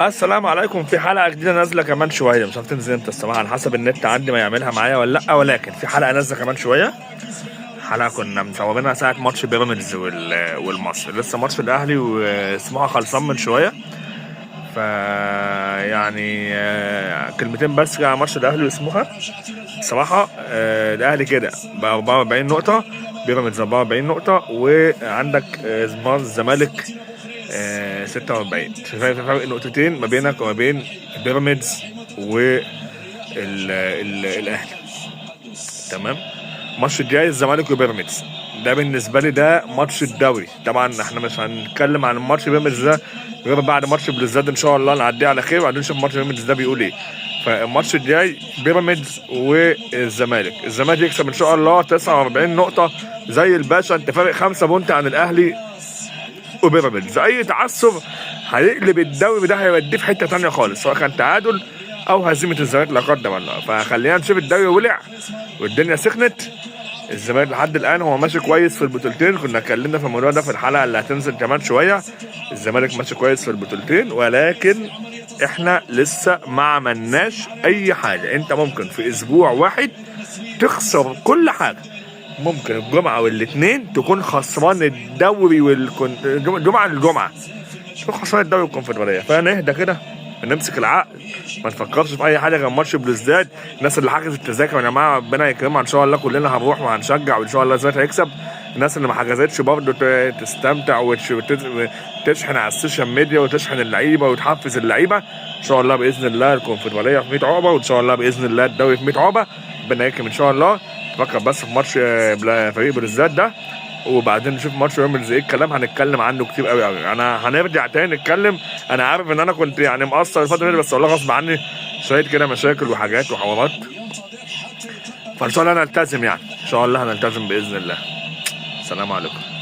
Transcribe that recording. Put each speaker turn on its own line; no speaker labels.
السلام عليكم. في حلقة جديدة نازله كمان شويه، مش عارف تنزل امتى الصراحه، على حسب النت عندي ما يعملها معايا ولا لا، ولكن في حلقة نازله كمان شويه. حلقة كنا مصورينها ساعة ماتش بيراميدز والمصري، لسه ماتش الاهلي وسموحه خلصان من شويه. ف يعني كلمتين بس كده على ماتش الاهلي وسموحه. الصراحة الاهلي كده ب 44 نقطه، بيراميدز 44 نقطه، وعندك الزمالك 46. في فرق نقطتين ما بينك وما بين بيراميدز والاهلي. تمام. الماتش الجاي الزمالك وبيراميدز، ده بالنسبة لي ده ماتش الدوري. طبعا احنا مش هنتكلم عن ماتش بيراميدز ده غير بعد ماتش بلوزداد ان شاء الله نعديه على خير، وبعدين نشوف ماتش بيراميدز ده بيقول ايه. فالماتش الجاي بيراميدز والزمالك، الزمالك يكسب ان شاء الله 49 نقطة زي الباشا، انت فارق 5 point عن الاهلي وبيراميدز. اي تعثر هيقلب الدوري ده، هيوديه في حتة ثانية خالص، سواء كان تعادل او هزيمة الزمالك لا قدر الله. فخلينا نشوف الدوري ولع والدنيا سخنت. الزمالك لحد الان هو ماشي كويس في البطولتين، كنا اتكلمنا في الموضوع ده في الحلقة اللي هتنزل كمان شوية. الزمالك ماشي كويس في البطولتين، ولكن احنا لسه ما عملناش اي حاجة. انت ممكن في اسبوع واحد تخسر كل حاجة، ممكن الجمعة والاثنين تكون خسران الدوري الجمعة الجمعة تكون خسران الدوري والكونفدراليه. فنهدى كده، نمسك العقل، ما نفكرش في اي حاجة غير ماتش بلوزداد. الناس اللي حجزت التذاكر يا جماعة ربنا يكرمها ان شاء الله، كلنا هنروح وهنشجع وان شاء الله الزمالك هيكسب. الناس اللي ما حجزتش برضه تستمتع وتشحن على ال social media وتشحن اللعيبة وتحفز اللعيبة. ان شاء الله باذن الله الكونفدراليه في 100 عقبه، وان شاء الله باذن الله الدوري في 100 عقبه. ربنا يكرم ان شاء الله. فكر بس في ماتش فريق بلوزداد ده، وبعدين نشوف ماتش بيراميدز ايه الكلام، هنتكلم عنه كتير قوي قوي. انا هنرجع تاني نتكلم. انا عارف ان انا كنت يعني مقصر الفترة دي، بس والله غصب عني، شوية كده مشاكل وحاجات وحوارات. فان شاء الله هنلتزم، يعني ان شاء الله هنلتزم باذن الله. السلام عليكم.